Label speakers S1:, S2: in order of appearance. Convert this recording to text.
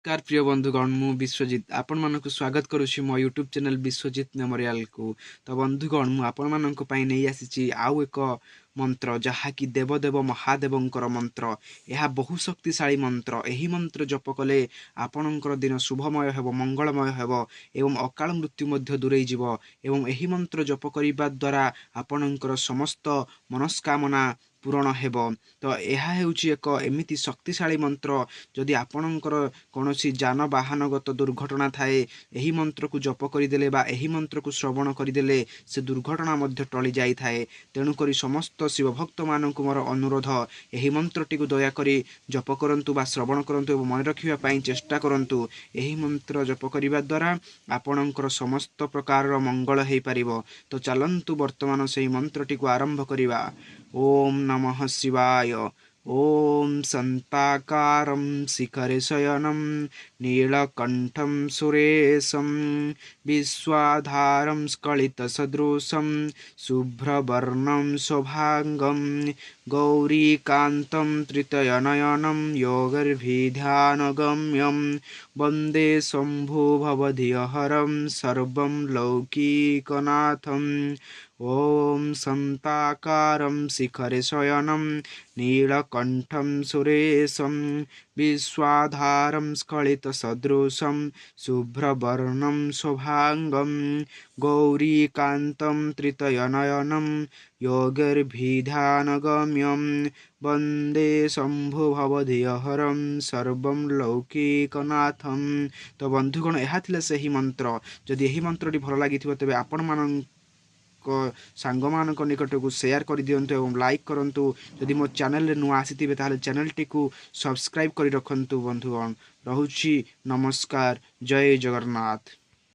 S1: ନମସ୍କାର ପ୍ରିୟ ବନ୍ଧୁଗଣ, ମୁଁ ବିଶ୍ୱଜିତ ଆପଣମାନଙ୍କୁ ସ୍ୱାଗତ କରୁଛି ମୋ ୟୁଟ୍ୟୁବ୍ ଚ୍ୟାନେଲ୍ ବିଶ୍ୱଜିତ ମେମୋରିଆଲକୁ। ତ ବନ୍ଧୁଗଣ, ମୁଁ ଆପଣମାନଙ୍କ ପାଇଁ ନେଇ ଆସିଛି ଆଉ ଏକ ମନ୍ତ୍ର, ଯାହାକି ଦେବଦେବ ମହାଦେବଙ୍କର ମନ୍ତ୍ର। ଏହା ବହୁ ଶକ୍ତିଶାଳୀ ମନ୍ତ୍ର। ଏହି ମନ୍ତ୍ର ଜପ କଲେ ଆପଣଙ୍କର ଦିନ ଶୁଭମୟ ହେବ, ମଙ୍ଗଳମୟ ହେବ ଏବଂ ଅକାଳ ମୃତ୍ୟୁ ମଧ୍ୟ ଦୂରେଇ ଯିବ ଏବଂ ଏହି ମନ୍ତ୍ର ଜପ କରିବା ଦ୍ୱାରା ଆପଣଙ୍କର ସମସ୍ତ ମନସ୍କାମନା ପୂରଣ ହେବ। ତ ଏହା ହେଉଛି ଏକ ଏମିତି ଶକ୍ତିଶାଳୀ ମନ୍ତ୍ର, ଯଦି ଆପଣଙ୍କର କୌଣସି ଯାନବାହନଗତ ଦୁର୍ଘଟଣା ଥାଏ, ଏହି ମନ୍ତ୍ରକୁ ଜପ କରିଦେଲେ ବା ଏହି ମନ୍ତ୍ରକୁ ଶ୍ରବଣ କରିଦେଲେ ସେ ଦୁର୍ଘଟଣା ମଧ୍ୟ ଟଳି ଯାଇଥାଏ। ତେଣୁକରି ସମସ୍ତ ଶିବଭକ୍ତମାନଙ୍କୁ ମୋର ଅନୁରୋଧ, ଏହି ମନ୍ତ୍ରଟିକୁ ଦୟାକରି ଜପ କରନ୍ତୁ ବା ଶ୍ରବଣ କରନ୍ତୁ ଏବଂ ମନେ ରଖିବା ପାଇଁ ଚେଷ୍ଟା କରନ୍ତୁ। ଏହି ମନ୍ତ୍ର ଜପ କରିବା ଦ୍ୱାରା ଆପଣଙ୍କର ସମସ୍ତ ପ୍ରକାରର ମଙ୍ଗଳ ହେଇପାରିବ। ତ ଚାଲନ୍ତୁ ବର୍ତ୍ତମାନ ସେହି ମନ୍ତ୍ରଟିକୁ ଆରମ୍ଭ କରିବା। ଓମ୍ ନମଃ ଶିବାୟ। ॐ सन्ताकारं शिखरशयनं नीलकण्ठं सुरेशं विश्वाधारं स्खलितसदृशं शुभ्रवर्णं शोभाङ्गं गौरीकान्तं त्रितयनयनं योगर्भिध्यानगम्यं वन्दे शम्भुभवधियहरं सर्वं लौकिकनाथम्। ॐ सन्ताकारं शिखरशयनं नीलकण्ठं सुरेशं विश्वाधारं स्खलितसदृशं शुभ्रवर्णं शोभाङ्गं गौरीकान्तं त्रितयनयनं योगिर्भिध्यानगम्यं वन्दे शम्भुभवधियहरं सर्वं ଲୌକିକନାଥಂ। ତ ବନ୍ଧୁଗଣ, ଏହା ଥିଲା ସେହି ମନ୍ତ୍ର। ଯଦି ଏହି ମନ୍ତ୍ରଟି ଭଲ ଲାଗିଥିବ, ତେବେ ଆପଣମାନଙ୍କ ସାଙ୍ଗମାନଙ୍କ ନିକଟକୁ ସେୟାର କରିଦିଅନ୍ତୁ ଏବଂ ଲାଇକ୍ କରନ୍ତୁ। ଯଦି ମୋ ଚ୍ୟାନେଲରେ ନୂଆ ଆସିଥିବେ, ତାହେଲେ ଚ୍ୟାନେଲଟିକୁ ସବସ୍କ୍ରାଇବ୍ କରି ରଖନ୍ତୁ। ବନ୍ଧୁଗଣ, ରହୁଛି, ନମସ୍କାର, ଜୟ ଜଗନ୍ନାଥ।